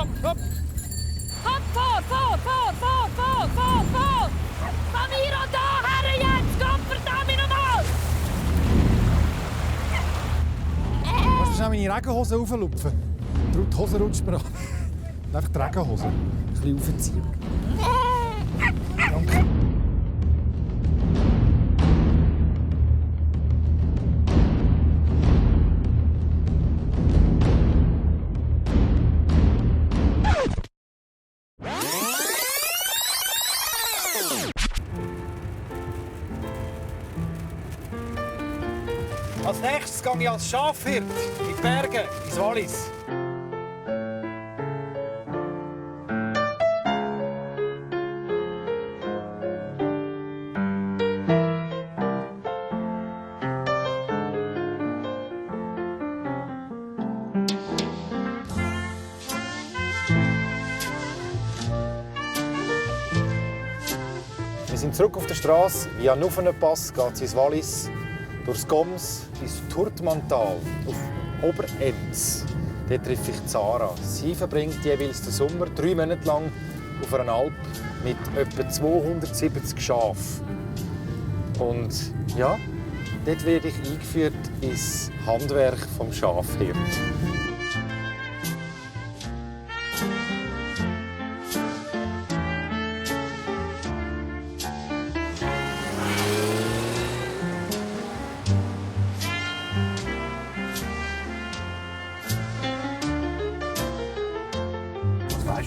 Stopp, stopp! Komm, vor! Samira, da, her jetzt! Komm, verdammt nochmal! Kannst du schnell meine Regenhose auflupfen? Die Hose rutscht mir an. Einfach die Regenhose. Ein bisschen aufziehen. Danke. Als nächstes gehe ich als Schafhirt in die Berge, ins Wallis. Wir sind zurück auf der Straße. Via Nuffenenpass geht es ins Wallis, durchs Goms bis Turtmantal auf Oberems. Dort treffe ich Zara. Sie verbringt jeweils den Sommer 3 Monate lang auf einer Alp mit etwa 270 Schafen. Und ja, dort werde ich eingeführt ins Handwerk des Schafhirt.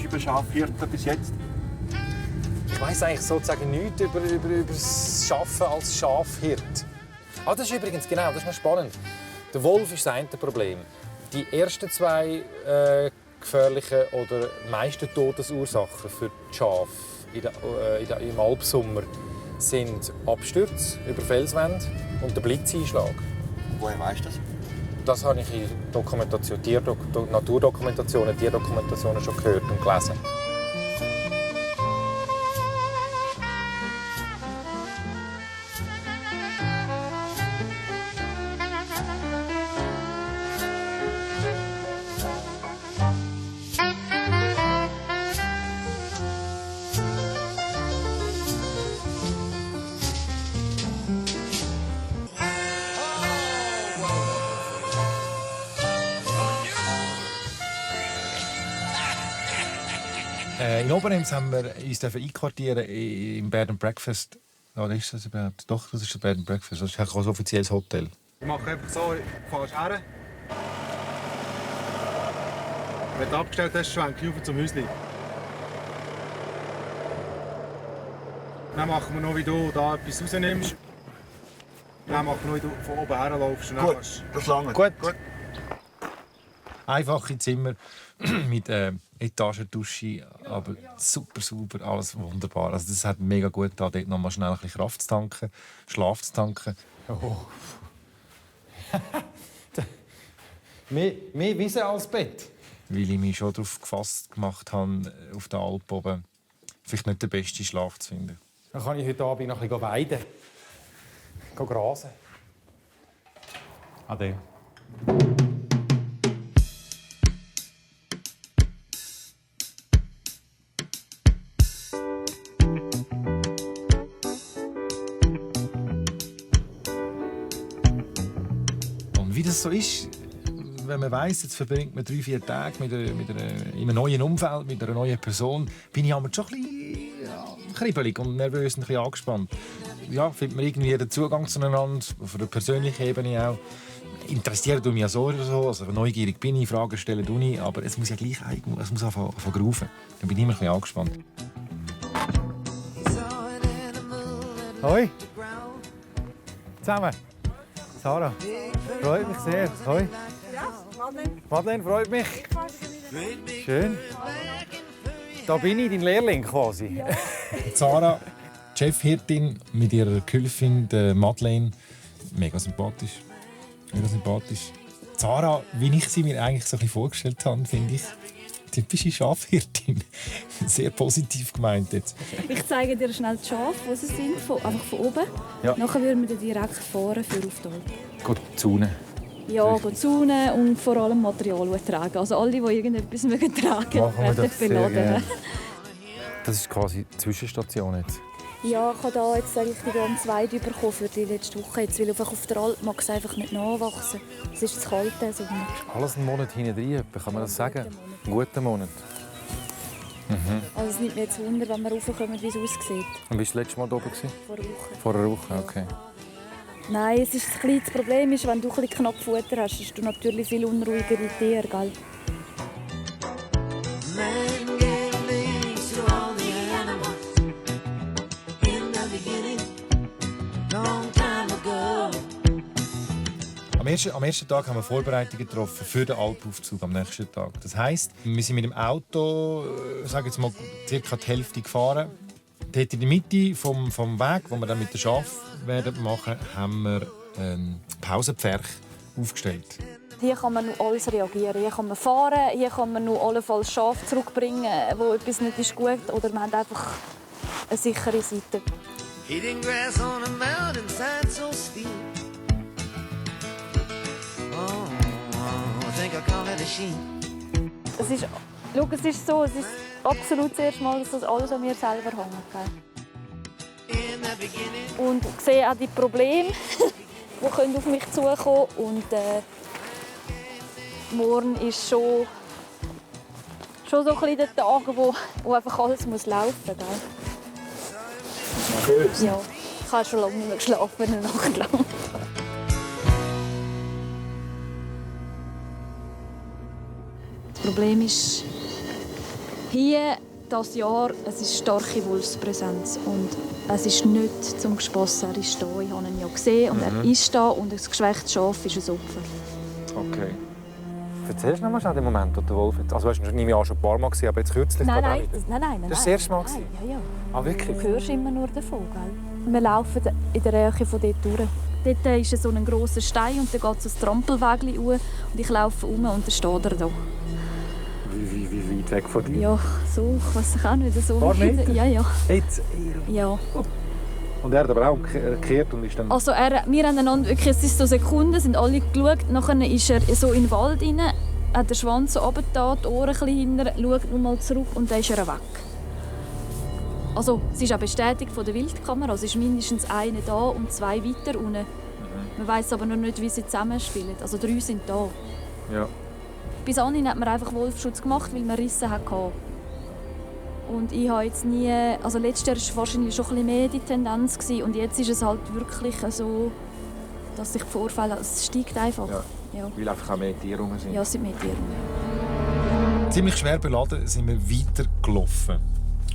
Über Schafhirten bis jetzt? Ich weiss eigentlich sozusagen nichts über das Arbeiten als Schafhirt. Ah, das ist übrigens genau, das ist noch spannend. Der Wolf ist das eine Problem. Die ersten 2 gefährlichen oder meisten Todesursachen für die Schafe im Alpsommer sind Abstürze über Felswände und der Blitzeinschlag. Woher weißt du das? Das habe ich in Naturdokumentationen, Tierdokumentationen schon gehört und gelesen. In Oberems haben wir uns einquartieren im Bed and Breakfast. Oh, ist das überhaupt? Doch, das ist das Bed and Breakfast. Das ist ein offizielles Hotel. Ich mache einfach so, fährst her. Wenn du abgestellt hast, schwenke ich auf zum Häuschen. Dann machen wir noch, wie du da etwas rausnimmst. Dann machen wir noch, wie du von oben her laufst. Gut, das lange. Gut. Einfache Zimmer mit Etagendusche, aber super sauber, alles wunderbar. Also das hat mega gut getan, dort noch mal schnell ein bisschen Kraft zu tanken, Schlaf zu tanken. Oh. mehr Wiese als Bett. Weil ich mich schon darauf gefasst gemacht habe, auf der Alp oben vielleicht nicht den besten Schlaf zu finden. Dann kann ich heute Abend noch ein bisschen weiden. Grasen. Ade. Wie das so ist, wenn man weiss, jetzt verbringt man 3-4 Tage in einem neuen Umfeld, mit einer neuen Person, bin ich aber schon ein bisschen kribbelig und nervös und ein bisschen angespannt. Ja, findet man irgendwie den Zugang zueinander, auf einer persönlichen Ebene auch. Interessiert mich ja so oder so, also neugierig bin ich, Fragen stellen tue ich, aber es muss ja gleich es muss anfangen grooven. Dann bin ich immer ein bisschen angespannt. Hoi. Zusammen. Sarah, freut mich sehr. Hoi. Madeleine, freut mich. Schön. Da bin ich, dein Lehrling quasi. Sarah, Chefhirtin mit ihrer Gehilfin Madeleine. Mega sympathisch. Mega sympathisch. Sarah, wie ich sie mir eigentlich so ein bisschen vorgestellt habe, finde ich, typische Schafhirtin. Sehr positiv gemeint jetzt. Ich zeige dir schnell die Schafe, wo sie sind, einfach von oben. Ja. Nachher würden wir direkt fahren für auf die Alp. Gut, Zune. Ja, gehen saunen und vor allem Material tragen. Also alle, die irgendetwas tragen mögen, werden beladen. Ja. Das ist quasi die Zwischenstation jetzt. Ja, ich habe da jetzt richtig am 2 bekommen für die letzte Woche. Jetzt, weil auf der Alp mag es einfach nicht nachwachsen. Es ist zu kalt. Also. Alles einen Monat hinten kann man das sagen? Ein guter Monat. Also es nimmt mir jetzt Wunder, wenn wir raufkommen, wie es aussieht. Und bist du das letzte Mal da oben? Vor einer Woche. Vor einer Woche, okay. Nein, es ist das Problem ist, wenn du ein bisschen knapp Futter hast, hast du natürlich viel unruhigere Tiere, gell? Am ersten Tag haben wir Vorbereitungen getroffen für den Alpaufzug am nächsten Tag. Das heisst, wir sind mit dem Auto, sage jetzt mal, ca. die Hälfte gefahren. Dort in der Mitte vom Weg, wo wir dann mit den Schafen machen, haben wir ein Pausenpferch aufgestellt. Hier kann man noch alles reagieren. Hier kann man fahren, hier kann man noch allenfalls Schafe zurückbringen, wo etwas nicht ist gut. Oder man hat einfach eine sichere Seite. Eating grass on a mountainside so steep. Oh, I think I call it a sheep. Es ist so, es ist absolut das erste Mal, dass das alles an mir selber hängt. Und ich sehe auch die Probleme, die auf mich zukommen können. Und morgen ist schon so ein bisschen der Tag, wo einfach alles muss laufen muss. Ja, ich habe schon lange nicht mehr geschlafen, eine Nacht lang. Das Problem ist, hier dieses Jahr, es ist starke Wolfspräsenz und es ist nicht zum Gespassen. Er ist da, ich habe ihn ja gesehen und er ist da und ein geschwächtes Schaf ist ein Opfer. Okay. Erzählst du noch mal schnell den Moment, wo der Wolf... Also du hast ihn auch schon ein paar Mal gesehen, aber jetzt kürzlich Nein. Das war das erste Mal? Ja. Ah, wirklich? Du hörst immer nur davon, gell? Wir laufen in der Nähe von dort durch. Dort ist so ein grosser Stein und dann geht es ein Trampelweg hoch und ich laufe um und dann steht er da. Wie weit weg von dir? Ja, so, ich weiss auch nicht. So ein paar Meter? Ja. Jetzt? Ja. Und er hat aber auch gekehrt und ist dann... Also wir haben einander wirklich, es ist so Sekunden, sind alle geschaut. Nachher ist er so in den Wald rein, hat den Schwanz so runtergetan, die Ohren ein bisschen hinten, schaut nochmal zurück und dann ist er weg. Also es ist auch bestätigt von der Wildkamera, es ist mindestens einer da und 2 weiter unten. Man weiss aber noch nicht, wie sie zusammenspielen. Also 3 sind da. Ja. Bis anhin hat man einfach Wolfschutz gemacht, weil man Risse hatte. Und ich habe jetzt nie... Also letztes Jahr war wahrscheinlich schon ein bisschen mehr die Tendenz gewesen. Und jetzt ist es halt wirklich so, dass sich die Vorfälle... Es steigt einfach. Ja. Weil einfach auch mehr Tiere rum sind. Ja, es sind mehr Tiere rum. Ziemlich schwer beladen sind wir weitergelaufen.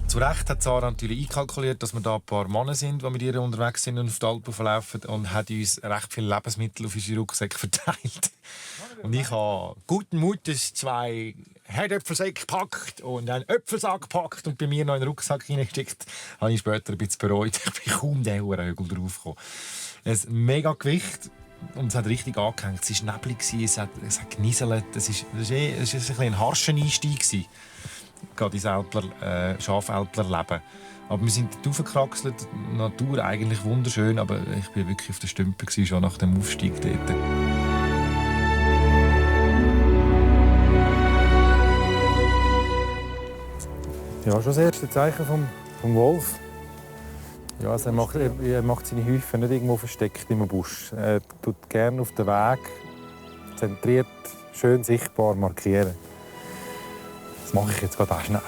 Zu Recht hat Sarah natürlich einkalkuliert, dass wir da ein paar Männer sind, die mit ihr unterwegs sind und auf die Alpen verlaufen und hat uns recht viele Lebensmittel auf unsere Rucksäcke verteilt. Und ich habe guten Mutes 2 Herdöpfelsäcke gepackt und einen Äpfelsack gepackt und bei mir noch einen Rucksack hineingesteckt. Habe ich später ein bisschen bereut. Ich bin kaum den Hügel draufgekommen. Ein mega Gewicht und es hat richtig angehängt. Es war neblig, es hat genieselt. Es war ein harscher Einstieg. Gerade ins Schafälplerleben. Aber wir sind dort hochgekraxelt. Die Natur eigentlich wunderschön, aber ich war wirklich auf den Stümpen schon nach dem Aufstieg dort. Ja, schon das erste Zeichen vom Wolf. Ja, also er macht seine Häufe nicht irgendwo versteckt im Busch. Er tut gerne auf den Weg, zentriert, schön sichtbar markieren. Das mache ich jetzt gerade auch schnell.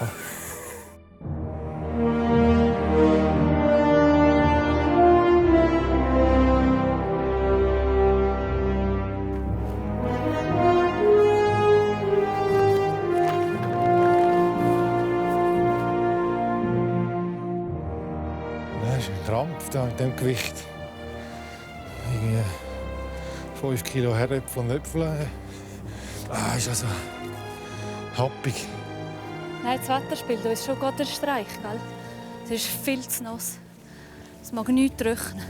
Das ist ein Krampf da mit diesem Gewicht. Irgendwie 5 Kilo Herdöpfel und Äpfel. Ist also happig. Nein, das Wetter spielt uns schon gerade einen Streich, gell? Es ist viel zu nass. Es mag nichts trocknen.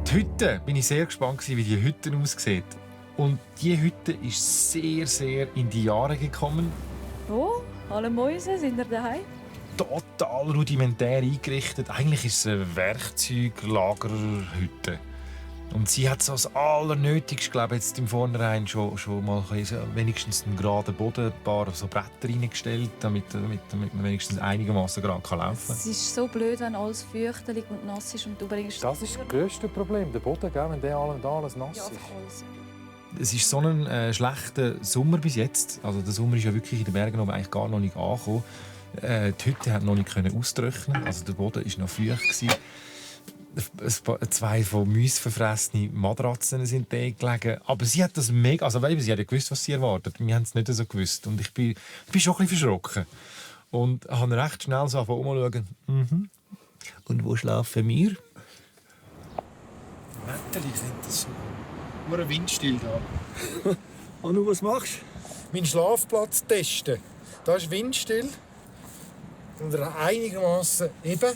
Die Hütte, bin ich sehr gespannt, wie die Hütte aussieht. Und diese Hütte ist sehr, sehr in die Jahre gekommen. Oh, alle Mäuse sind wir daheim. Total rudimentär eingerichtet. Eigentlich ist es eine Werkzeuglagerhütte. Und sie hat so das Allernötigste, glaube ich, jetzt im Vornherein schon mal wenigstens einen geraden Boden, ein paar so Bretter reingestellt, damit man wenigstens einigermaßen gerade laufen kann. Es ist so blöd, wenn alles feuchtelig und nass ist und du bringst... Das ist das grösste Problem, der Boden, gell? Wenn der alles nass Ja, ist. alles. Es ist so ein schlechter Sommer bis jetzt. Also der Sommer ist ja wirklich in den Bergen aber eigentlich gar noch nicht angekommen. Die Hütte hat noch nicht austrocknen. Also der Boden war noch feucht gewesen. 2 von Mäusen verfressene Matratzen sind da gelegen. Aber sie hat das mega... Also sie hat ja gewusst, was sie erwartet. Wir haben es nicht so gewusst. Und ich bin schon ein bisschen verschrocken. Und habe recht schnell so umschauen. Und wo schlafen wir? Wetteli sind das nur ein Windstill da. Und was machst du? Meinen Schlafplatz testen. Da ist windstill. Und einigermaßen eben.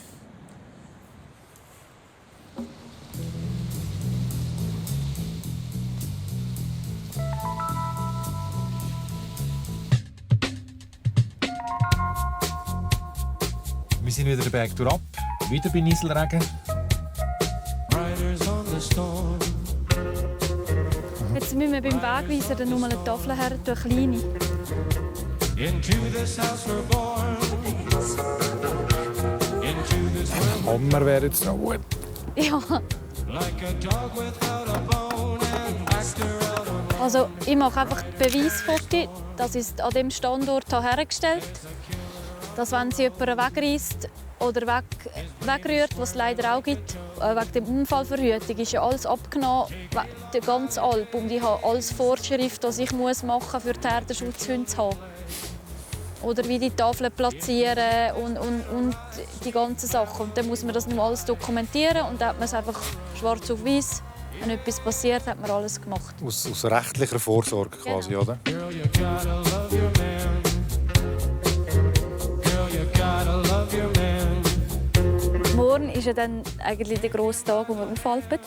Wir sind wieder den Berg ab. Wieder bei Nieselregen. Jetzt müssen wir beim Wegweiser dann nur eine Tafel her, eine kleine. Hammer wäre jetzt noch gut. Ja. Also ich mache einfach die Beweisfotos. Das ist an dem Standort hier hergestellt. Dass wenn sie jemanden wegreisst oder wegrührt, was es leider auch gibt, wegen der Unfallverhütung, ist ja alles abgenommen, der ganze Alp. Und ich habe alles Vorschrift, was ich machen muss, für die Herdenschutzhunde zu haben. Oder wie die Tafeln platzieren und die ganzen Sachen. Und dann muss man das nur alles dokumentieren und dann hat man es einfach schwarz auf weiß. Wenn etwas passiert, hat man alles gemacht. Aus rechtlicher Vorsorge quasi, Genau. oder? Morgen ist ja dann eigentlich der grosse Tag, wo wir aufhalten.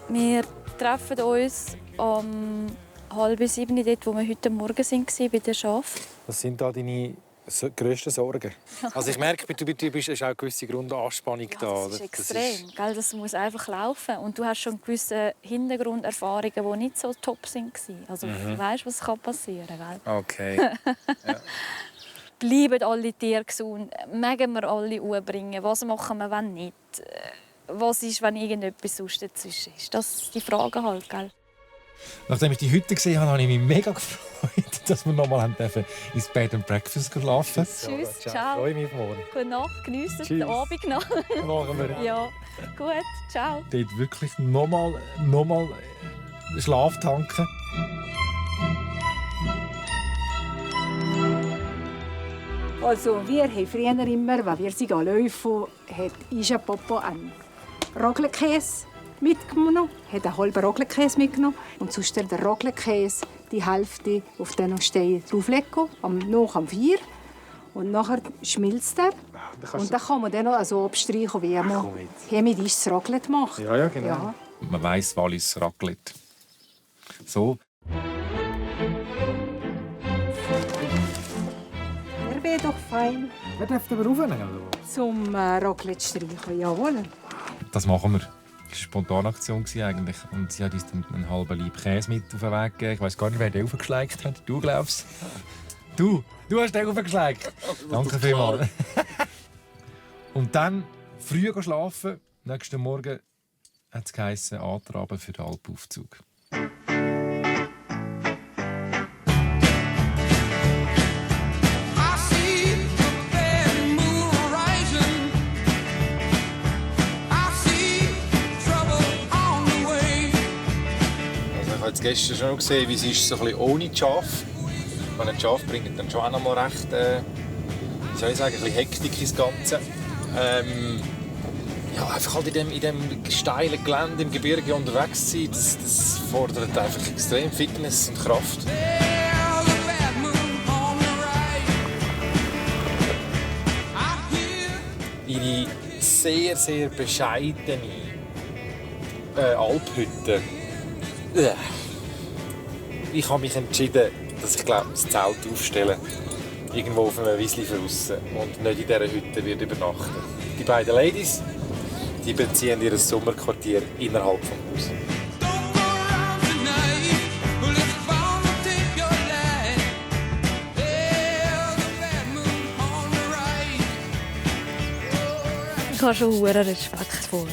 Wir treffen uns um 6:30 dort, wo wir heute Morgen waren, bei den Schafen. Was sind da deine grössten Sorgen? Also ich merke, du bist auch eine gewisse Grundanspannung da. Das ist extrem. Gell? Das muss einfach laufen. Und du hast schon gewisse Hintergrunderfahrungen, die nicht so top waren. Also du weißt, was passieren kann. Gell? Okay. Ja. Bleiben alle Tiere gesund? Mögen wir alle umbringen? Was machen wir, wenn nicht? Was ist, wenn irgendetwas sonst dazwischen ist? Das ist die Frage halt, gell? Nachdem ich die Hütte gesehen habe, habe ich mich mega gefreut, dass wir noch mal ins Bed and Breakfast schlafen. Tschüss, Ciao. ciao. Freue mich auf morgen. Gute Nacht, geniessen Tschüss. den Abend noch. Machen wir. Ja, gut, ciao. Dort wirklich noch mal Schlaf tanken. Also wir haben früher immer, wenn wir sind laufen, hat Isha Popo einen Roglenkäse mitgenommen, hat einen halben Roglenkäse mitgenommen und sonst der Roglenkäse die Hälfte auf den Stein drauflegen, noch am 4 und nachher schmilzt er. Und dann kann man dann noch so abstreichen, wie man hiermit ist das Raclette macht. Ja, genau. Ja. Man weiss, Wallis Raclette. So. Der wäre doch fein Wer darf aber aufnehmen? zum Raclette streichen. Jawohl. Das machen wir. Das war eine Spontanaktion eigentlich. Und sie hat uns dann einen halben Laib Käse mit auf den Weg gegeben. Ich weiss gar nicht, wer den aufgeschleckt hat. Du glaubst? Du hast den aufgeschleckt. Danke vielmals. Und dann früh schlafen. Nächsten Morgen hat es geheissen, antraben für den Alpaufzug. Ich habe gestern schon gesehen, wie es ist, so ein bisschen ohne Schaf. Wenn ein Schaf bringt, dann schon auch noch mal recht, wie soll ich sagen, ein bisschen Hektik ins Ganze. Ja, einfach halt in dem steilen Gelände im Gebirge unterwegs sein, das fordert einfach extrem Fitness und Kraft. Ihre sehr, sehr bescheidene Alphütte. Ich habe mich entschieden, dass ich glaube, das Zelt aufstelle. Irgendwo auf einem Wiesli draussen und nicht in dieser Hütte wird übernachten. Die beiden Ladies Die beziehen ihr Sommerquartier innerhalb des Hauses. Ich habe schon hohen Respekt vor.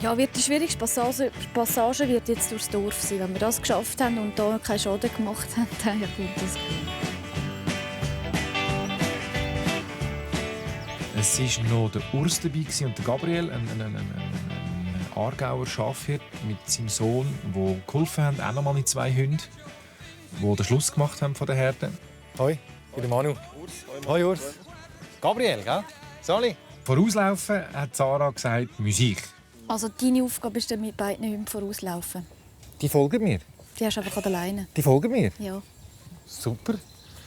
Ja, wird die schwierigste Passage wird jetzt durchs Dorf sein. Wenn wir das geschafft haben und hier keinen Schaden gemacht haben, dann ja gut, das geht. Es war noch der Urs dabei und der Gabriel, ein Aargauer Schafhirt mit seinem Sohn, die geholfen haben, auch noch mal mit 2 Hunden, die den Schluss gemacht haben von der Herde. Hoi, ich bin Manu. Hoi Urs. Gabriel, gell? Sali? Vorauslaufen hat Sarah gesagt, Musik. Also deine Aufgabe ist dann mit beiden Hunden vorauslaufen. Die folgen mir? Die hast du einfach alleine. Die folgen mir? Ja. Super.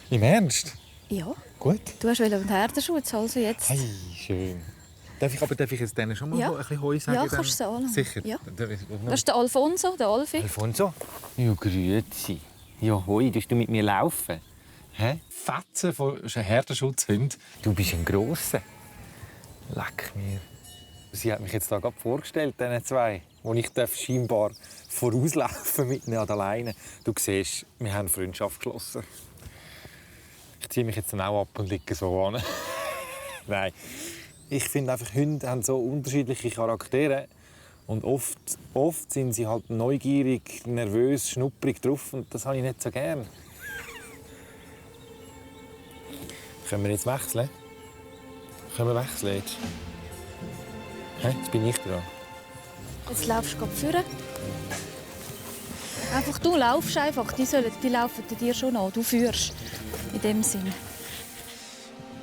Im Ernst? Ja. Gut. Du hast den Herdenschutz, also jetzt. Hey, schön. Darf ich jetzt denen schon mal Ja. ein bisschen Heu sagen? Ja, kannst du sagen. Sicher? Ja. Das Das ist der Alfonso, der Alfi. Alfonso? Ja, grüezi. Ja, hoi, tust du mit mir laufen? Hä? Fetzen von Herdenschutzhunden. Du bist ein Grosser. Leck mir. Sie hat mich jetzt da gerade vorgestellt, diesen 2, wo ich scheinbar vorauslaufen mit ihnen alleine. Du siehst, wir haben Freundschaft geschlossen. Ich ziehe mich jetzt dann auch ab und liege so an. Nein. Ich finde einfach, Hunde haben so unterschiedliche Charaktere. Und oft sind sie halt neugierig, nervös, schnupprig drauf. Und das habe ich nicht so gern. Können wir jetzt wechseln? Können wir wechseln jetzt? Jetzt bin ich dran. Jetzt laufst du gerade vorne. Einfach, du laufst einfach. Die laufen dir schon an. Du führst. In dem Sinne.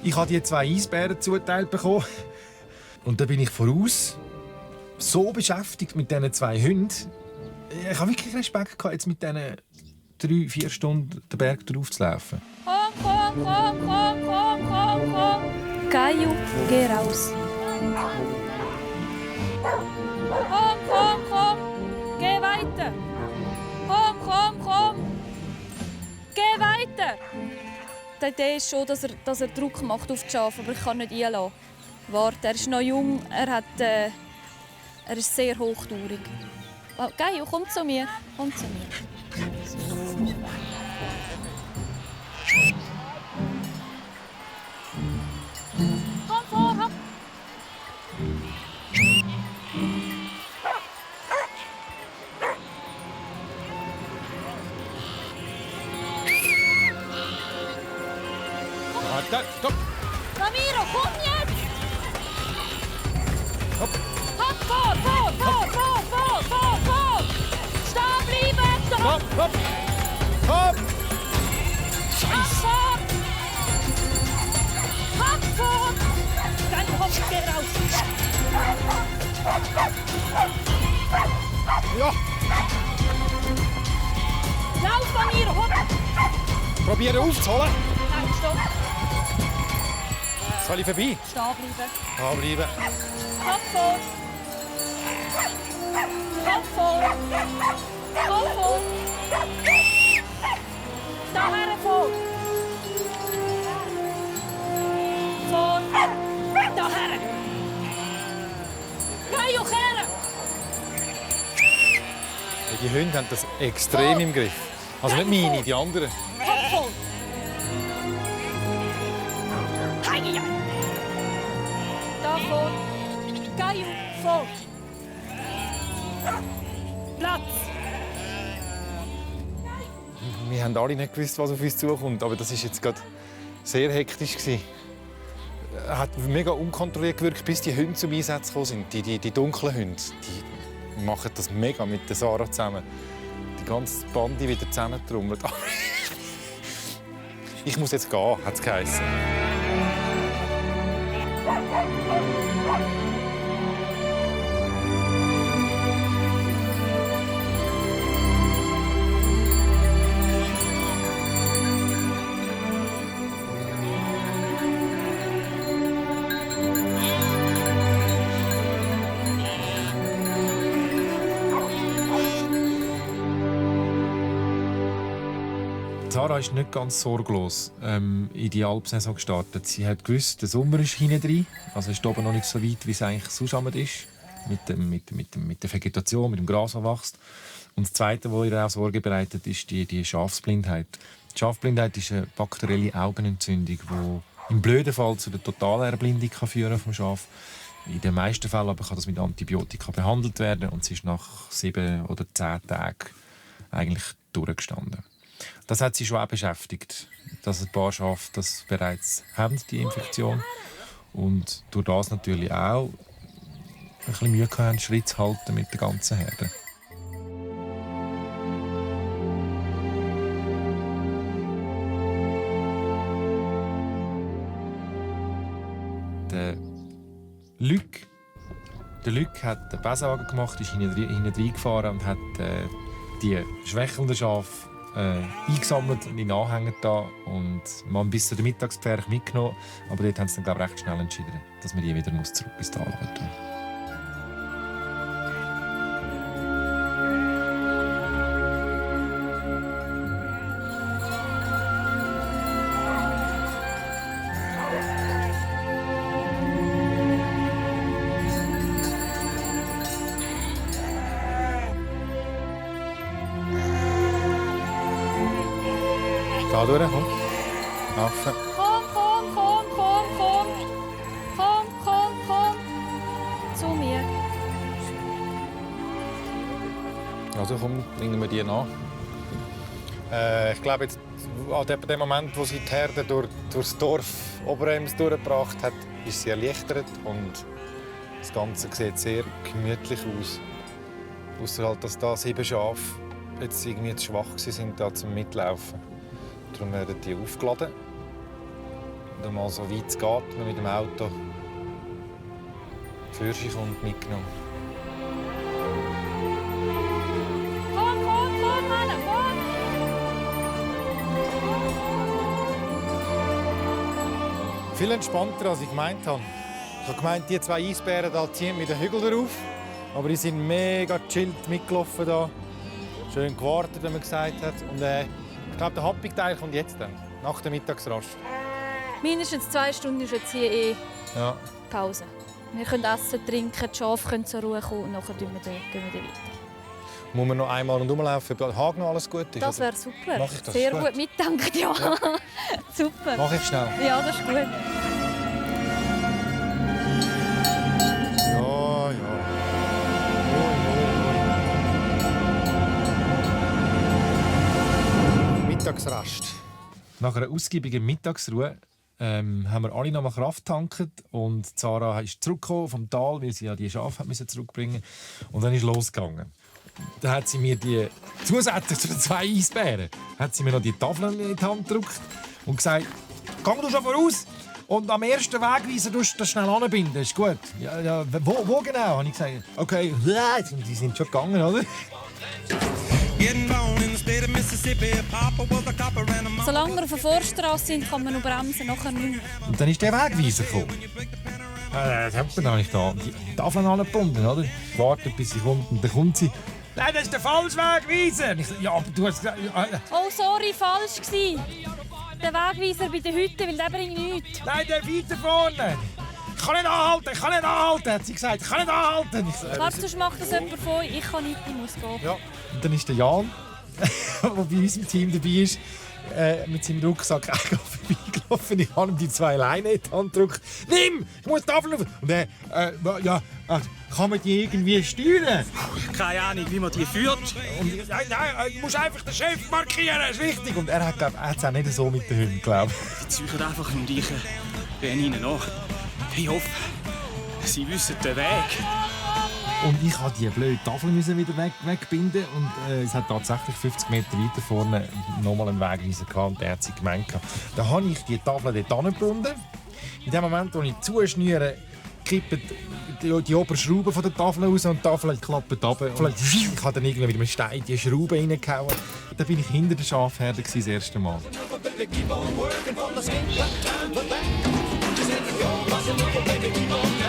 Ich habe die 2 Eisbären zugeteilt bekommen. Und dann bin ich voraus so beschäftigt mit diesen 2 Hunden. Ich habe wirklich Respekt gehabt, jetzt mit diesen 3-4 Stunden den Berg drauf zu laufen. Komm. Caillou, geh raus. Komm. Geh weiter. Komm. Geh weiter. Die Idee ist schon, dass er Druck macht auf die Schafe, aber ich kann nicht einlassen. Warte, er ist noch jung, er ist sehr hochtourig. Oh, Caillou, komm zu mir. Komm vor, hopp. Warte, stopp! Ramiro, komm jetzt! Hopp. Hopp, vor! Stehen bleiben! Hopp! Hopp, vor! Dann hopp, geh raus! Ja! Lauf, Ramiro, hopp! Probieren aufzuholen. Nein, stopp! Soll ich vorbei? Stehen bleiben! Anbleiben. Hopp, vor! Daher vor! Vor! Daher! Caillou, kehren! Die Hunde haben das extrem im Griff. Also nicht meine, die anderen. Hopp, vor! Heieiei! Da vor! Caillou, vor! Platz! Wir haben alle nicht gewusst, was auf uns zukommt, aber das war jetzt gerade sehr hektisch. Es hat mega unkontrolliert gewirkt, bis die Hunde zum Einsatz gekommen sind. Die dunklen Hunde, die machen das mega mit der Sarah zusammen. Die ganze Bande wieder zusammentrommelt. Ich muss jetzt gehen, hat es geheißen. Sarah ist nicht ganz sorglos in die Alpsaison gestartet. Sie hat gewusst, der Sommer ist hinten drin. Also ist oben noch nicht so weit, wie es eigentlich sonst ist. Mit der Vegetation, mit dem Gras, das wächst. Und das Zweite, was ihr auch Sorge bereitet, ist die Schafsblindheit. Die Schafsblindheit ist eine bakterielle Augenentzündung, die im blöden Fall zu der totalen Erblindung führen vom Schaf. In den meisten Fällen aber kann das mit Antibiotika behandelt werden und sie ist nach 7 oder 10 Tagen eigentlich durchgestanden. Das hat sie schon auch beschäftigt, dass ein paar Schafe das bereits haben, die Infektion. Und durch das natürlich auch ein bisschen Mühe haben, Schritt zu halten mit der ganzen Herde. Der Luc hat den Besagen gemacht, ist hinten reingefahren und hat die schwächelnden Schafe eingesammelt und in Anhänger da und man bis zu der Mittagspferde mitgenommen. Aber dort haben sie dann recht schnell entschieden, dass man die wieder zurück ins Tal tun. Da durch, komm. Affe. Komm. Zu mir. Also komm, bringen wir die nach. Ich glaube, jetzt, an dem Moment, wo sie die Herde durchs Dorf Oberems durchgebracht hat, ist sie erleichtert und das Ganze sieht sehr gemütlich aus. Ausser halt, dass da 7 Schafe jetzt irgendwie zu schwach waren da zum Mitlaufen. Darum werden die aufgeladen. Und mal so weit es geht, mit dem Auto für sich und mitgenommen. Komm, Anna, komm! Viel entspannter, als ich gemeint habe. Ich habe gemeint, die 2 Eisbären da ziehen mit den Hügel drauf. Aber die sind mega chillt mitgelaufen da. Schön gewartet, wie man gesagt hat. Und ich glaube, der Happy-Teil kommt jetzt dann, nach der Mittagsrast. Mindestens 2 Stunden ist jetzt hier Ja. Pause. Wir können essen, trinken, die Schafe können zur Ruhe kommen und nachher gehen wir weiter. Muss man noch einmal rumlaufen, ob der Hagen noch alles gut ist? Das wäre super. Mach ich das? Sehr Gut. gut mitdenkt, ja. Super. Mach ich schnell. Ja, das ist gut. Ja. Mittagsrast. Nach einer ausgiebigen Mittagsruhe haben wir alle noch mal Kraft getankt und Sarah ist zurückgekommen vom Tal, weil sie ja die Schafe zurückbringen musste. Und dann ist es losgegangen. Dann hat sie mir die zusätzlich zu den 2 Eisbären hat sie mir noch die Tafeln in die Hand gedrückt und gesagt: «Geh du schon voraus und am ersten Wegweiser tust du das schnell anbinden, ist gut.» «Ja, wo genau?» habe ich gesagt. «Okay.» Und die sind schon gegangen, oder? Solange wir auf der Vorstrasse sind, kann man noch bremsen, nachher nicht mehr. Und dann ist der Wegweiser gekommen. Das hat man dann da die Tafeln angebunden, oder? Gewartet, bis sie kommt und dann kommt sie. «Nein, das ist der falsche Wegweiser!» Ich so, «Ja, aber du hast gesagt...» Oh, sorry, falsch gsi. Der Wegweiser bei den Hütten, weil der bringt nichts. «Nein, der weiter vorne!» «Ich kann nicht anhalten!» hat sie gesagt. «Ich kann nicht anhalten!» Ich so, Warte, sonst macht das jemand von euch. Ich kann nicht, ich muss gehen. Ja. Und dann ist der Jan, der bei unserem Team dabei ist, mit seinem Rucksack vorbeigelaufen. Ich habe ihm die 2 Leinen in die Hand gedrückt. «Nimm! Ich muss die Tafel auf!» Und er, kann man die irgendwie steuern? Keine Ahnung, wie man die führt. Und ich, nein, du musst einfach den Chef markieren, das ist wichtig. Und er hat es auch nicht so mit den Hunden, glaube ich. Die ziehen einfach und ich renne ihnen nach. Ich hoffe, sie wissen den Weg. Und ich musste die blöde Tafel wieder wegbinden. Und es hat tatsächlich 50 Meter weiter vorne nochmal einen Wegweiser gehabt. Und der hat sie gemeint. Da habe ich die Tafel dort angebunden. In dem Moment, wo ich zuschnüre, kippen die obere Schraube von der Tafel raus und die Tafel klappt ab. Ich habe dann irgendwie mit einem Stein die Schraube reingehauen. Dann bin ich hinter der Schafherde das erste Mal.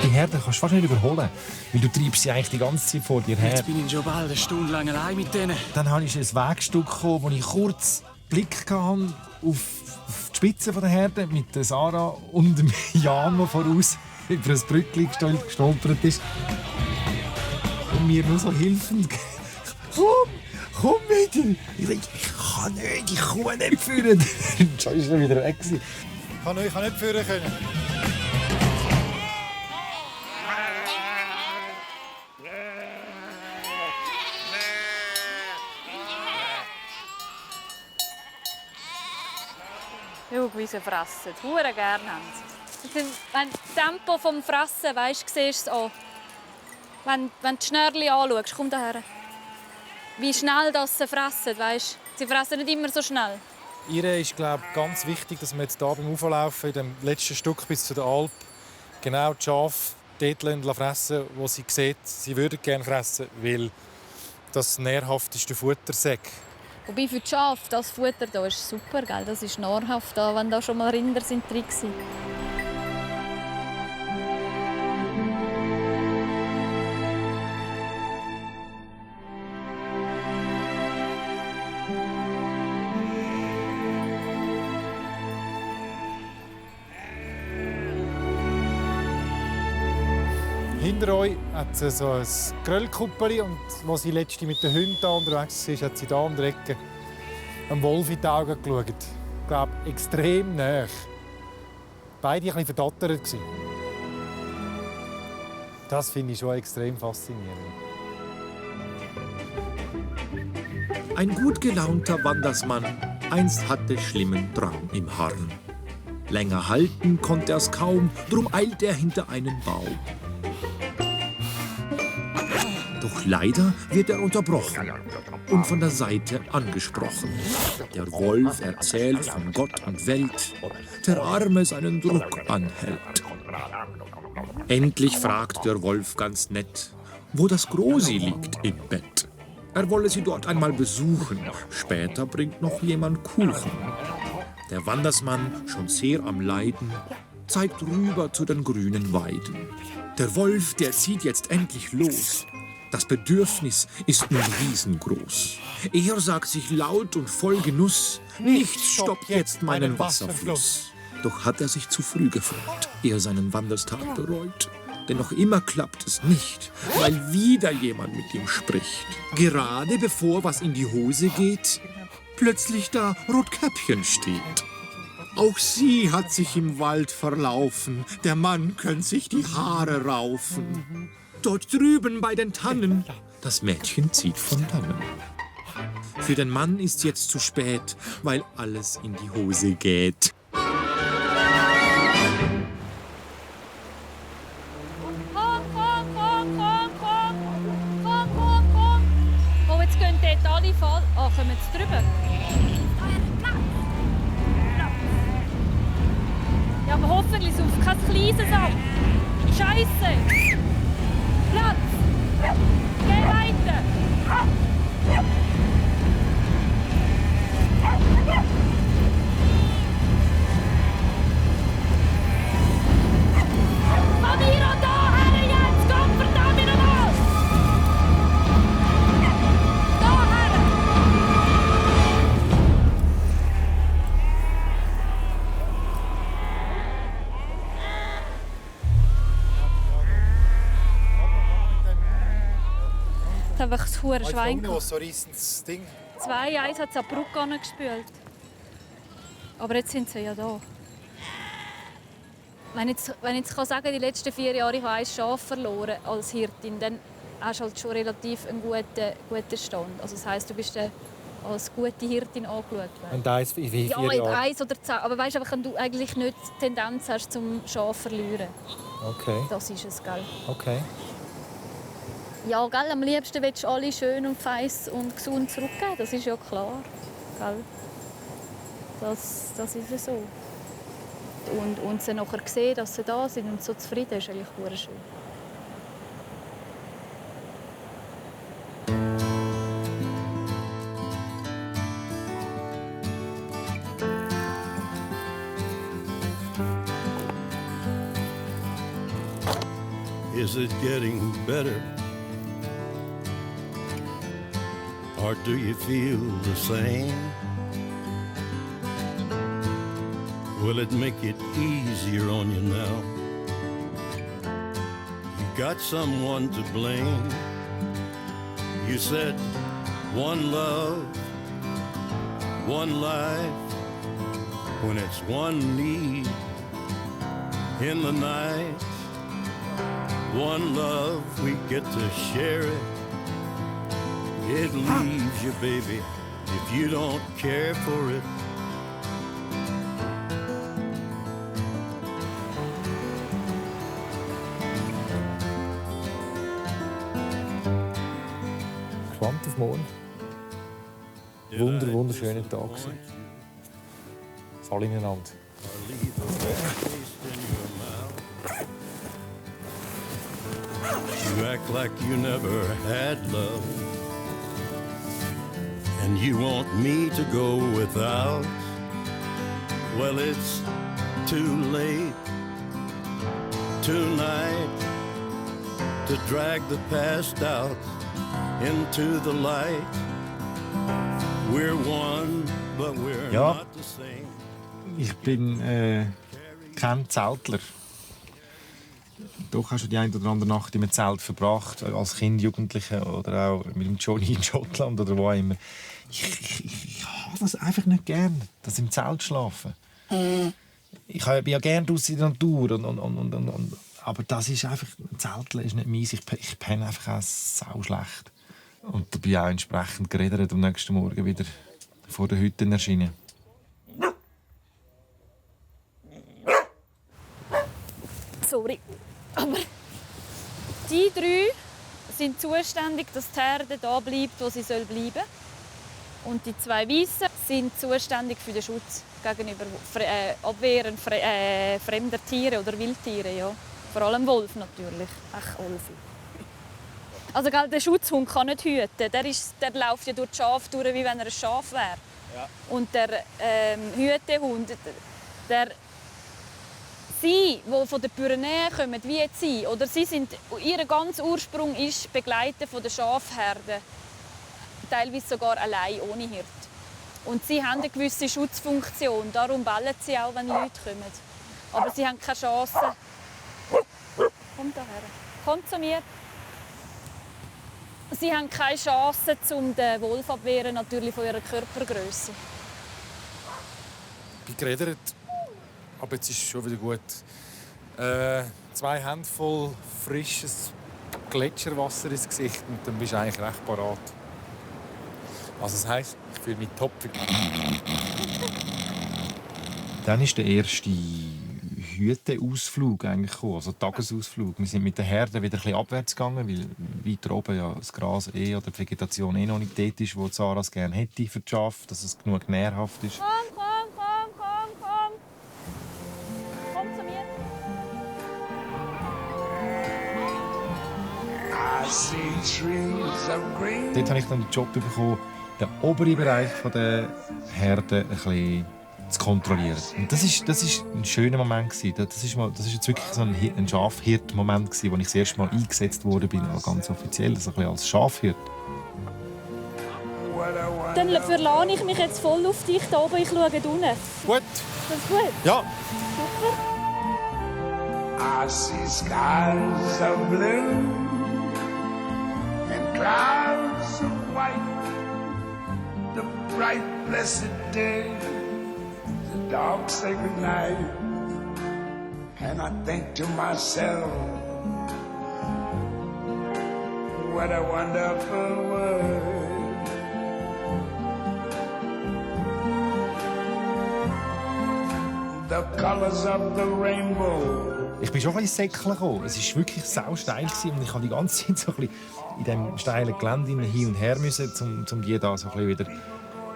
Die Herde kannst du fast nicht überholen, weil du treibst sie eigentlich die ganze Zeit vor dir her. Jetzt bin ich schon bald eine Stunde lang allein mit denen. Dann habe ich ein Wegstück gekommen, wo ich kurz Blick hatte auf die Spitze der Herde mit der Sarah und dem Jan, der voraus über ein Brückchen gestolpert ist. Und mir nur so hilfend. Komm wieder! Ich kann nicht, die Kuh nicht führen. Schon ist er wieder weg. Ich kann nicht führen können. Schau, wie sie fressen. Hure gerne haben sie. Wenn das Tempo vom Fressen, weißt, siehst du es auch. Wenn du die Schnürli anschaust, komm daher. Wie schnell das sie fressen, weißt? Sie fressen nicht immer so schnell. Ihr ist, glaube ich, ganz wichtig, dass wir jetzt hier beim Auflaufen, in dem letzten Stück bis zu der Alp, genau die Schafe dort fressen, wo sie sieht, sie würden gerne fressen, weil das nährhafteste Futter sei. Wobei für die Schafe, das Futter hier ist super, gell? Das ist nahrhaft, wenn da schon mal Rinder sind drin waren. Hinter euch hat sie so ein Grillkuppeli und als sie letzte mit den Hunden unterwegs war, hat sie hier an der Ecke einem Wolf in die Augen geschaut. Ich glaube, extrem nahe. Beide ein bisschen verdattert. Das finde ich schon extrem faszinierend. Ein gut gelaunter Wandersmann einst hatte schlimmen Drang im Harren. Länger halten konnte er's kaum, drum eilt er hinter einen Baum. Doch leider wird er unterbrochen und von der Seite angesprochen. Der Wolf erzählt von Gott und Welt, der Arme seinen Druck anhält. Endlich fragt der Wolf ganz nett, wo das Grosi liegt im Bett. Er wolle sie dort einmal besuchen, später bringt noch jemand Kuchen. Der Wandersmann, schon sehr am Leiden, zeigt rüber zu den grünen Weiden. Der Wolf, der zieht jetzt endlich los. Das Bedürfnis ist nun riesengroß. Er sagt sich laut und voll Genuss, nichts stoppt jetzt meinen Wasserfluss. Doch hat er sich zu früh gefreut, er seinen Wanderstag bereut. Denn noch immer klappt es nicht, weil wieder jemand mit ihm spricht. Gerade bevor was in die Hose geht, plötzlich da Rotkäppchen steht. Auch sie hat sich im Wald verlaufen, der Mann könnte sich die Haare raufen. Dort drüben bei den Tannen, das Mädchen zieht von dannen. Für den Mann ist jetzt zu spät, weil alles in die Hose geht. Oh, jetzt gehen dort alle voll. Oh, kommen jetzt drüber? Ja, aber hoffentlich auf kein kleines ab. Scheiße! Platz! Geh weiter! Mamiro, da her jetzt! Komm, verdammt nochmal! Da her! Einfach das hure Schwein. So riesiges Ding. 2-1 hat es an die Brücke angespült. Aber jetzt sind sie ja da. Wenn ich jetzt kann sagen, die letzten 4 Jahre habe ich 1 Schaf verloren als Hirtin, dann hast du halt schon relativ einen guten Stand. Also das heisst, du bist als gute Hirtin angeschaut worden. Und eins in wie 4 Jahren? 1 oder 10. Aber weißt du, wenn du eigentlich nicht die Tendenz hast, zum Schaf zu verlieren. Okay. Das ist es, gell? Okay. Ja, gell, am liebsten willst du alle schön und feiss und gesund zurückgeben. Das ist ja klar. Gell? Das ist ja so. Und sie nachher sehen, dass sie da sind und so zufrieden, ist eigentlich sehr schön. Is it getting better? Or do you feel the same? will it make it easier on you now? You got someone to blame. You said one love, one life, when it's one need in the night. One love, we get to share it. It leaves you, baby, if you don't care for it. Gespannt auf morgen. Wunderschöner Tag. Alle ineinander. You act like you never had love, and you want me to go without. Well, it's too late tonight to drag the past out into the light. We're one, but we're not the same. Ich bin kein Zeltler. Doch hast du die eine oder andere Nacht in einem Zelt verbracht, als Kind, Jugendliche oder auch mit dem Johnny in Schottland oder wo auch immer. Ich habe das einfach nicht gern, das im Zelt schlafen. Ich bin ja gerne draussen in der Natur, aber das ist einfach, Zelteln ist nicht meins. Ich penne einfach auch sau schlecht. Und da bin ich auch entsprechend geredet am nächsten Morgen wieder vor der Hütte erschienen. Sorry. Aber die 3 sind zuständig, dass die Herde da bleibt, wo sie bleiben soll. Und die 2 Weißen sind zuständig für den Schutz gegenüber Abwehren fremder Tiere oder Wildtiere. Ja. Vor allem Wolf natürlich. Ach, Olfi. Also der Schutzhund kann nicht hüten. Der läuft ja durch die Schafe durch, wie wenn er ein Schaf wäre. Ja. Und der Hütehund, sie, die von den Pyrenäen kommen, wie jetzt sie, oder sie sind, ihr ganzer Ursprung ist Begleiten von der Schafherde, teilweise sogar allein, ohne Hirt. Und sie haben eine gewisse Schutzfunktion, darum bellen sie auch, wenn Leute kommen. Aber sie haben keine Chance. Kommt daher. Kommt zu mir. Sie haben keine Chance, um den Wolf abwehren, natürlich von ihrer Körpergröße. Ich bin geredet. Aber jetzt ist es schon wieder gut. 2 Hände voll frisches Gletscherwasser ins Gesicht und dann bist du eigentlich recht parat. Also das heisst, ich fühle mich top. Dann ist der erste Hüteausflug eigentlich gekommen, also Tagesausflug. Wir sind mit der Herde wieder ein bisschen abwärts gegangen, weil weiter oben ja das Gras oder die Vegetation noch nicht dort ist, wo Sarah es gerne hätte für die Schafe, dass es genug nährhaft ist. Dort habe ich dann den Job bekommen, den oberen Bereich der Herde ein bisschen zu kontrollieren. Und das ist ein schöner Moment. Das ist jetzt wirklich so ein Schafhirt-Moment, wo ich das erste Mal eingesetzt wurde, ganz offiziell, also ein bisschen als Schafhirt. Dann verlasse ich mich jetzt voll auf dich da oben. Ich schaue unten. Gut. Ist das gut? Ja. Super. I see skies of blue and clouds of white, the bright blessed day, the dark sacred night, and I think to myself, what a wonderful world. The colors of the rainbow. Ich bin schon ein bisschen ins Säckchen gekommen. Es war wirklich sausteil und ich musste die ganze Zeit so ein bisschen in diesem steilen Gelände hin und her müssen, um die da so ein bisschen wieder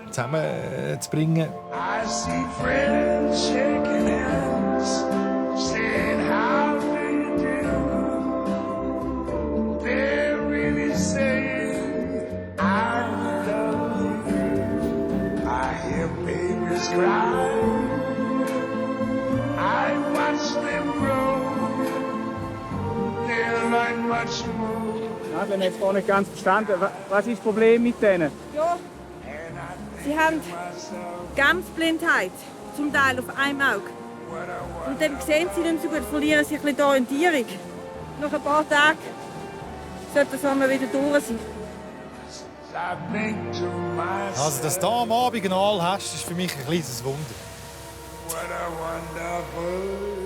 zusammenzubringen. I see friends shaking hands, saying how do you do? They're really saying I love you. I hear babies cry. I watch them grow. They'll learn much more. Ich habe jetzt gar nicht ganz verstanden. Was ist das Problem mit denen? Ja, sie haben Kampfblindheit. zum Teil auf einem Auge. Und dann sehen sie nicht so gut, verlieren sich ein bisschen die Orientierung. Nach ein paar Tagen sollte das einmal wieder durch sein. Also, dass du am Abend einen Aal hast, ist für mich ein kleines Wunder. What a wonderful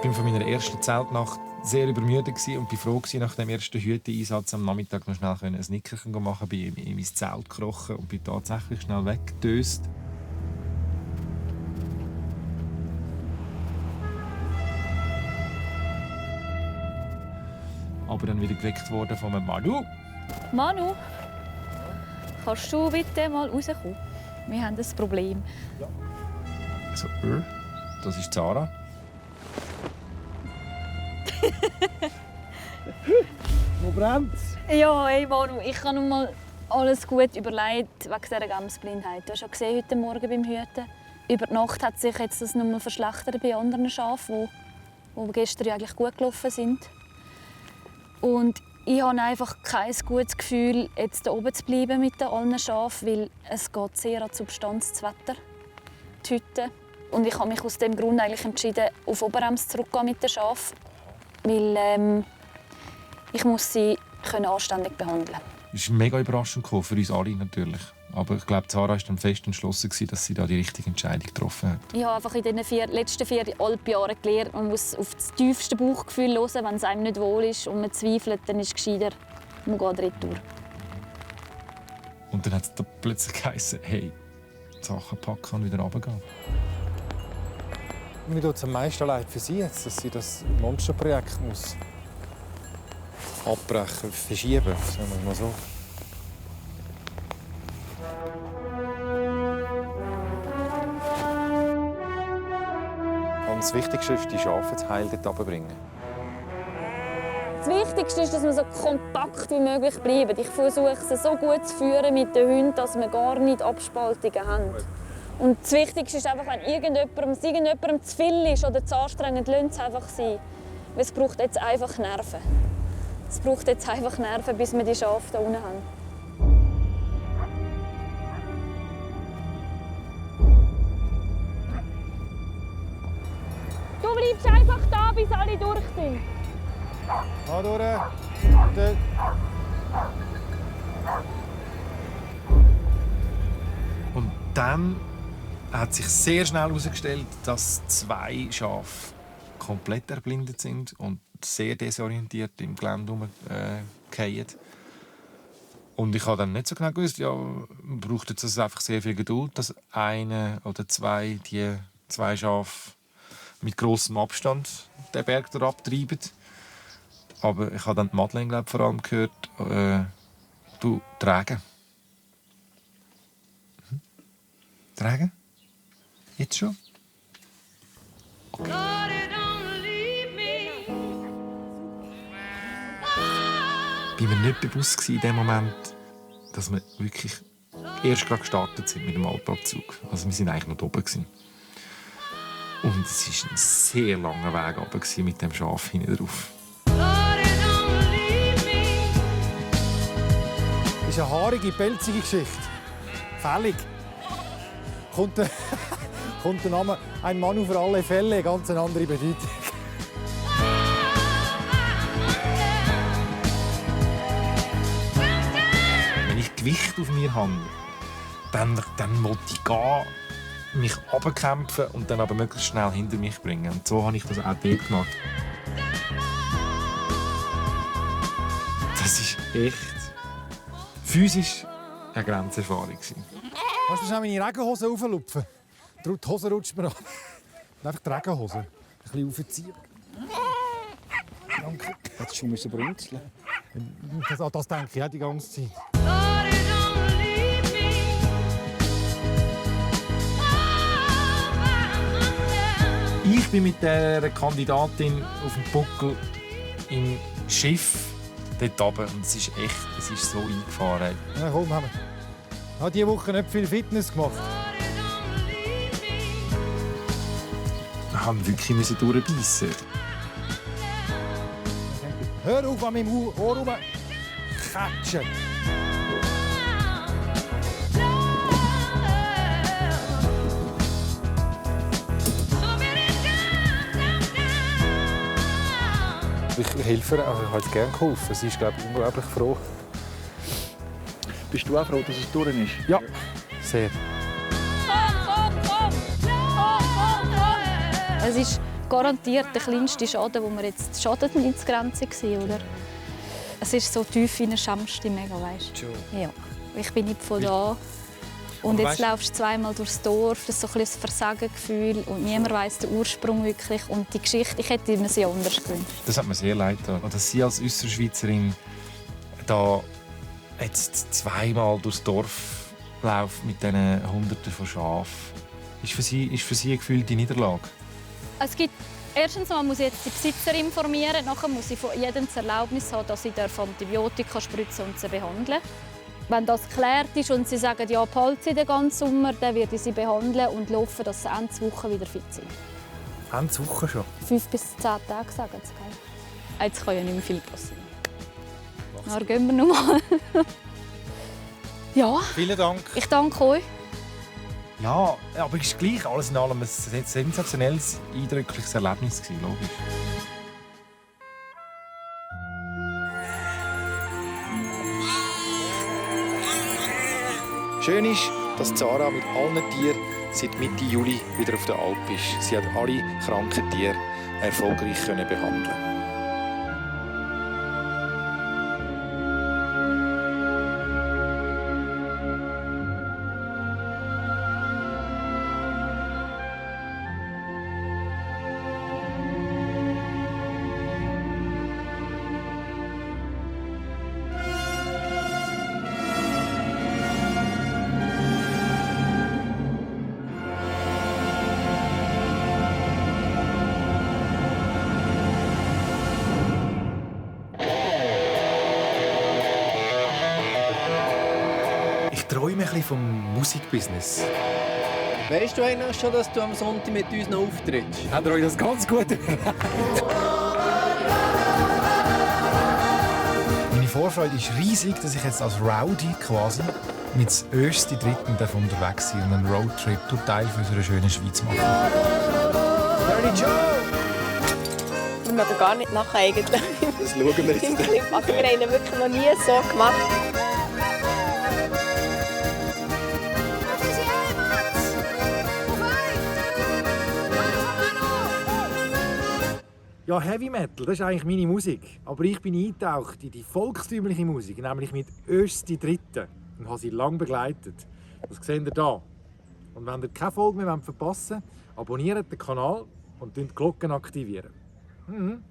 Ich war von meiner ersten Zeltnacht sehr übermüdet und war froh, nach dem ersten Hüteinsatz am Nachmittag noch schnell ein Nickerchen machen, bin in mein Zelt gekrochen und bin tatsächlich schnell weggedöst. Aber dann wieder geweckt worden von einem Manu. Manu, kannst du bitte mal rauskommen? Wir haben ein Problem. So, das ist Sarah. Wo brennt's? Ja, hey Manu, ich habe noch mal alles gut überlegt wegen dieser Gemsblindheit. Du hast ja gesehen, heute Morgen beim Hüten. Über die Nacht hat sich jetzt das noch mal verschlechtert bei anderen Schafen, die gestern eigentlich gut gelaufen sind. Und ich habe einfach kein gutes Gefühl, jetzt hier oben zu bleiben mit allen Schafen, weil es geht sehr an die Substanz, das Wetter, die Hütte. Und ich habe mich aus dem Grund eigentlich entschieden, auf Oberems zurückzugehen mit den Schafen, weil ich muss sie anständig behandeln. Das war mega überraschend für uns alle natürlich. Aber ich glaube, Sarah war dann fest entschlossen, dass sie da die richtige Entscheidung getroffen hat. Ich habe einfach in den letzten 4 Alpjahren gelernt, man muss auf das tiefste Bauchgefühl hören. Wenn es einem nicht wohl ist und man zweifelt, dann ist es gescheiter, man geht retour. Und dann hat es da plötzlich geheißen, hey, Sachen packen und wieder runtergehen. Mir tut es am meisten leid für sie jetzt, dass sie das Monsterprojekt muss abbrechen, verschieben, sagen wir mal so. Und das Wichtigste ist, die Schafe zu heil dort runterbringen. Das Wichtigste ist, dass wir so kompakt wie möglich bleiben. Ich versuche es so gut zu führen mit den Hunden, dass wir gar nicht Abspaltungen haben. Und das Wichtigste ist einfach, wenn irgendjemandem zu viel ist oder zu anstrengend, lasst es einfach sein. Weil es braucht jetzt einfach Nerven. Es braucht jetzt einfach Nerven, bis wir die Schafe da unten haben. Du bleibst einfach da, bis alle durch sind. Da durch. Und dann hat sich sehr schnell herausgestellt, dass 2 Schafe komplett erblindet sind und sehr desorientiert im Gelände herumfallen. Und ich habe dann nicht so genau gewusst, ja, man braucht jetzt also einfach sehr viel Geduld, dass eine oder zwei, die 2 Schafe mit grossem Abstand den Berg abtreiben. Aber ich habe dann die Madeleine vor allem gehört, du, tragen. Tragen? Jetzt schon? Okay. Ich war mir nicht bewusst in dem Moment, dass wir wirklich erst gerade gestartet sind mit dem Alpabzug. Also wir waren eigentlich noch oben. Und es war ein sehr langer Weg runter mit dem Schaf hinten drauf. Das ist eine haarige, pelzige Geschichte. Fällig. Kommt der Name «Ein Mann für alle Fälle», eine ganz andere Bedeutung. Wenn ich Gewicht auf mir habe, dann will ich gehen, mich runterkämpfen und dann aber möglichst schnell hinter mich bringen. Und so habe ich das auch dort gemacht. Das war echt physisch eine Grenzerfahrung. Kannst du schnell meine Regenhose auflupfen? Die Hose rutscht mir ab. Einfach die Regenhose. Ein bisschen aufziehen. Danke. Hättest du schon brünzeln müssen? Das denke ich auch die ganze Zeit. Ich bin mit der Kandidatin auf dem Buckel im Schiff dort oben. Und es ist so eingefahren. Ja, komm, haben wir. Ich habe diese Woche nicht viel Fitness gemacht. Wir mussten wirklich durchbeissen. Hör auf, an meinem Ohr rum. Katschen. Ich helfe ihr, also ich habe jetzt gerne geholfen. Sie ist, glaube ich, unglaublich froh. Bist du auch froh, dass es durch ist? Ja, sehr. Es ist garantiert der kleinste Schaden, wo wir jetzt Schadensgrenze war, oder? Es ist so tief wie eine Schamstimme, weißt du? Ja. Ich bin nicht von da. Und jetzt laufst du zweimal durchs Dorf, das ist so ein bisschen ein Versagengefühl und niemand weiss den Ursprung wirklich. Und die Geschichte, ich hätte mir sie anders gewünscht. Das hat mir sehr leid getan. Dass sie als Österschweizerin da jetzt zweimal durchs Dorf läuft mit diesen Hunderten von Schafen, ist für sie eine gefühlte Niederlage. Es gibt, erstens mal muss ich jetzt die Besitzer informieren, nachher muss ich von jedem das Erlaubnis haben, dass ich Antibiotika spritzen und sie behandeln. Wenn das geklärt ist und sie sagen, ja, behalte sie den ganzen Sommer, dann werde ich sie behandeln und hoffen, dass sie Ende Woche wieder fit sind. Ende Woche schon? 5 bis 10 Tage, sagen sie. Jetzt kann ja nicht mehr viel passieren. Na, gehen wir noch mal. Ja. Vielen Dank. Ich danke euch. Ja, aber es ist gleich alles in allem ein sensationelles, eindrückliches Erlebnis gewesen, logisch. Schön ist, dass Zara mit allen Tieren seit Mitte Juli wieder auf der Alp ist. Sie hat alle kranken Tiere erfolgreich behandeln. Ich träume ein bisschen vom Musikbusiness. Weißt du eigentlich schon, dass du am Sonntag mit uns noch auftrittst? Habt ihr euch das ganz gut überlegt? Meine Vorfreude ist riesig, dass ich jetzt als Rowdy quasi mit das erste Dritten unterwegs sein und einen Roadtrip durch Teil für unsere schöne Schweiz machen. Dirty Joe! Wir mögen gar nicht nachher eigentlich. Das schauen wir jetzt. Wir haben ihn wirklich noch nie so gemacht. Ja, Heavy Metal, das ist eigentlich meine Musik. Aber ich bin eingetaucht in die volkstümliche Musik, nämlich mit Östi Dritten. Und habe sie lange begleitet. Das seht ihr hier. Und wenn ihr keine Folge mehr verpassen wollt, abonniert den Kanal und die Glocken aktivieren. Mhm.